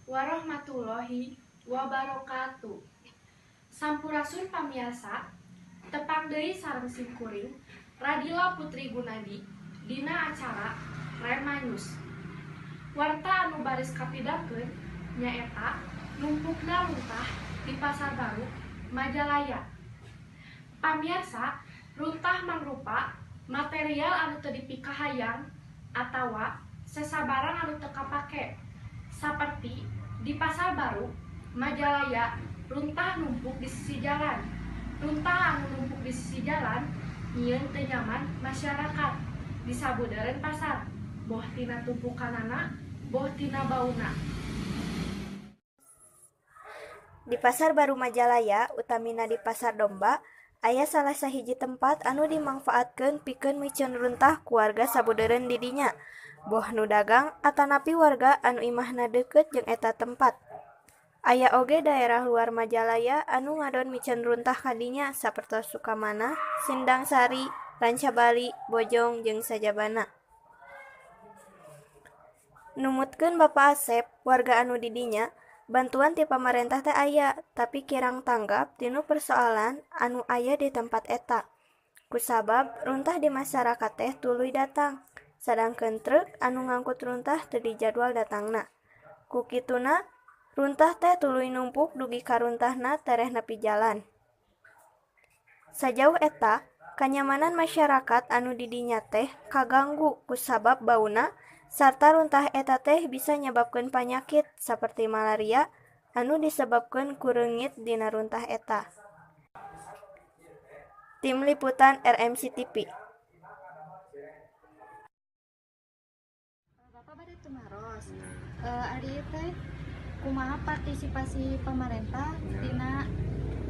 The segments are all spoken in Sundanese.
Warahmatullahi wabarakatuh. Sampurasun pamiarsa, tepang deui sareng simkuring Radila Putri Gunadi dina acara Rema News. Warta anu baris kapidangkeun nyaeta numpukna runtah di Pasar Baru Majalaya. Pamiarsa, runtah mangrupa material anu teu dipikahayang atawa sesa barang anu teu kapake. Saperti di Pasar Baru Majalaya, runtah numpuk di sisi jalan. Runtah anu numpuk di sisi jalan nyieun teu nyaman masyarakat di sabudeureun pasar, boh tina tumpukanana, boh tina bauna. Di Pasar Baru Majalaya, utamina di Pasar Domba, aya salah sahiji tempat anu dimangfaatkeun pikeun miceun runtah ku warga sabudeureun di dinya, boh nu dagang atanapi warga anu imahna deukeut jeung eta tempat. Aya oge daerah luar Majalaya anu ngadon miceun runtah ka dinya sapertos Sukamanah, Sindangsari, Rancabali, Bojong jeung sajabana. Numutkeun Bapa Asep, warga anu di dinya, bantuan ti pamarentah teh aya, tapi kirang tanggap tinu persoalan anu aya di tempat eta. Kusabab runtah di masyarakat teh tuluy datang, sadangkeun truk anu ngangkut runtah teu dijadwal datangna. Ku kituna, runtah teh tuluy numpuk dugi ka runtahna tereh nepi jalan. Sajauh eta, kanyamanan masyarakat anu di dinya teh kaganggu kusabab bauna sarta runtah eta teh bisa nyebabkeun panyakit saperti malaria anu disebabkeun ku reungit dina runtah eta. Tim Liputan RMC TV. Bapak bade tumaros. Ari teh kumaha partisipasi pemerintah dina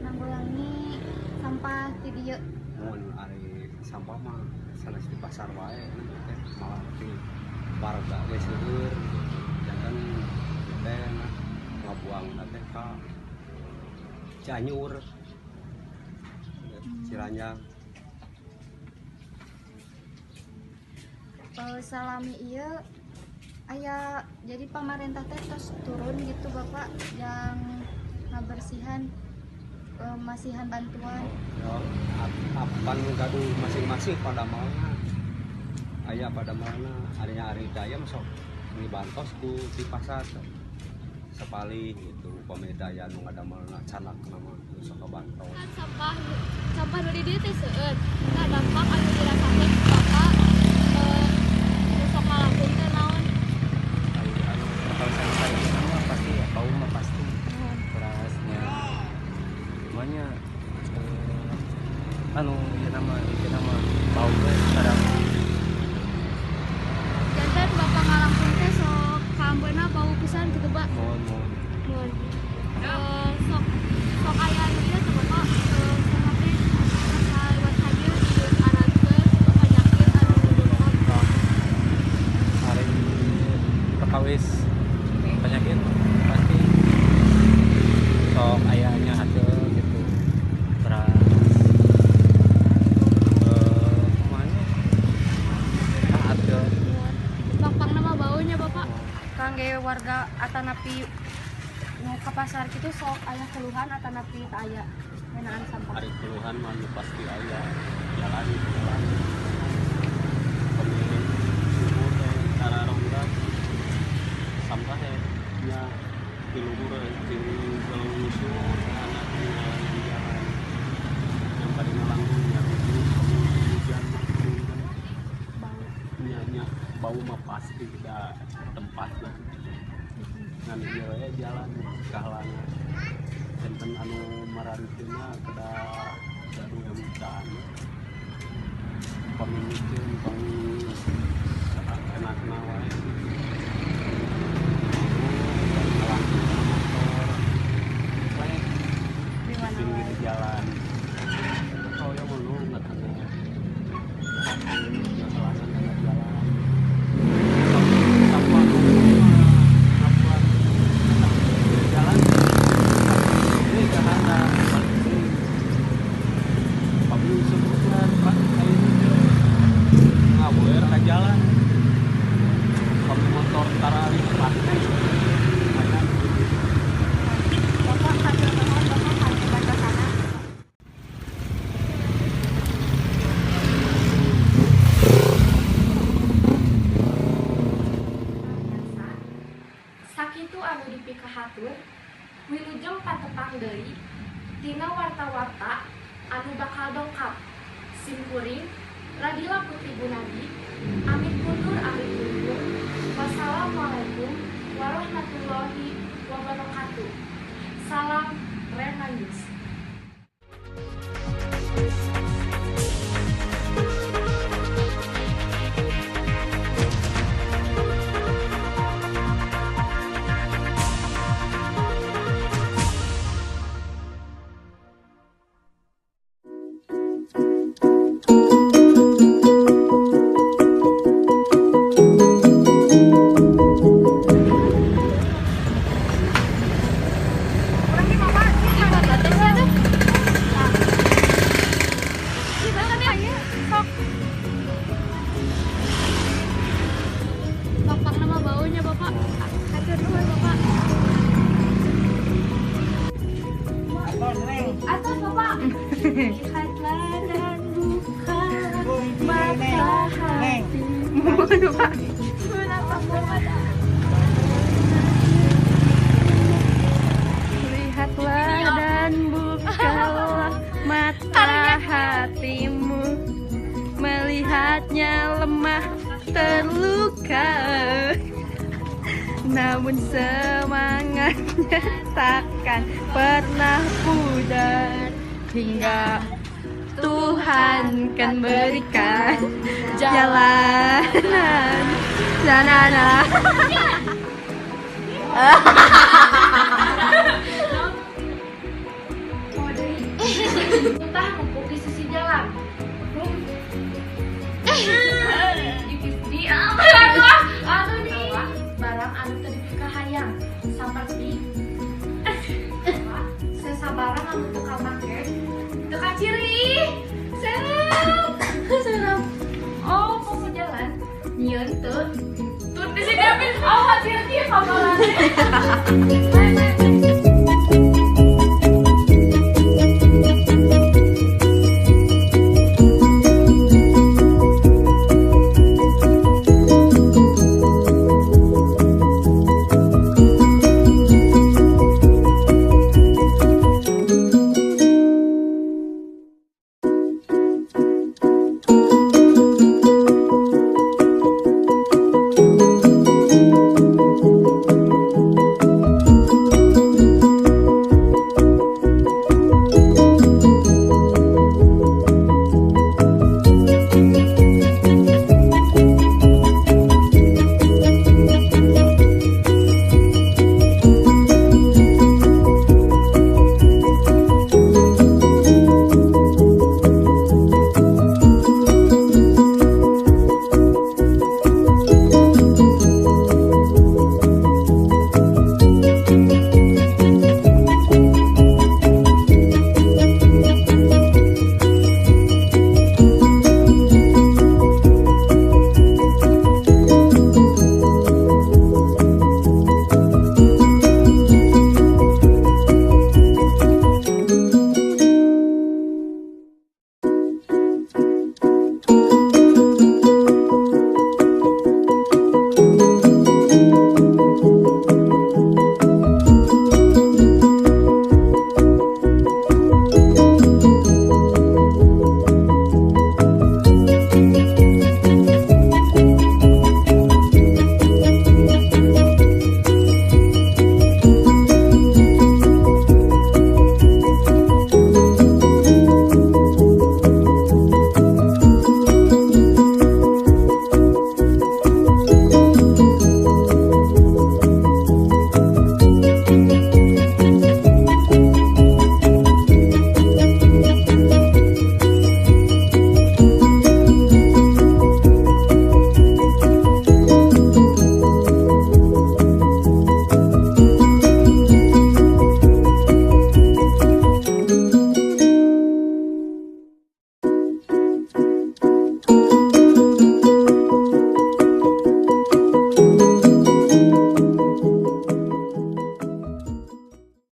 nanggulangi sampah ti dieu? Mun ari sampah mah sanes di pasar wae teh, malah di warga ge seueur gitu. Janten teh ngabuang teh ka Cianjur, Ciranjang. Salami ieu aya jadi pamarentah teh tos turun gitu Bapak yang ngabersihan, masihan bantuan. Ya, apan gaduh masing-masing pada mana aya pada mana adanya ari daya sok dibantos ku di pasar sepalih gitu, upami daya nu ngadamelna canak nama sok kabantos. Kan sampah sampah nu di dieu teh seueur. Nah, dampak anu dirasakeun ku Bapak nu sok ngalakuin teh naon? Anu kalau saya mah pasti ya bau mah pasti berasnya semuanya, anu ieu nama ieu nama bau we sekarang. Janten Bapak ngalangkung teh sok kaambeuna bau pisan gitu, Pak? Mohon mohon. Mohon. Sok sok aya anu ieu teh Bapak, saha teh asa lewat ka dieu diarankeun penyakit anu dongkap? Hari perkawis penyakit pasti sok ayahnya ada gitu, terus kumanya ada. Pang-pangna mah baunya Bapak. Kangge warga atanapi nu ka pasar kitu sok aya keluhan atanapi teu aya ngeunaan sampah? Ari keluhan mah nu pasti aya, jalan jalan pemilik sumur teh cara rongga sampah teh nya di luhur di lungsur anak di jalan yang pada ngalangkung nya hujan Bau. Nya nya bau mah pasti da tempat lah ngan ieu we jalan kahalangan janten anu marariteuna kedah gaduh emutan pamimikeun pang saenakna wae ngalangkung motor Di di mana pinggir wae? Jalan oh ya mulu nggak ngahalangan kana jalan sampah sampah jalan ini kahana pami sebutkan Pak ayeuna teh ngaboer ka jalan pami motor. anu dipikahatur. Wilujeng patepang deui tina warta-warta anu bakal dongkap. Simkuring Radila Putri Gunadi amit mundur amit mundur. Wassalamualaikum warahmatullahi wabarakatuh. Salam Rema News. Bapak nama baunya Bapak. Hatur nuhun Bapak. Atas Bapak. Lihatlah dan buka mata hatimu. Bapak. Lihatlah dan bukalah mata hatimu, melihatnya lemah terluka, namun semangatnya takkan pernah pudar hingga Tuhan kan berikan jalanan. Nah. Entah numpuk di sisi jalan. Di aduh nih barang anu teu dipikahayang saperti sesa barang anu teu kapake teu kaciri serem serem. Oh mau jalan nyieun teu tut di sini oh hati-hati kamarane.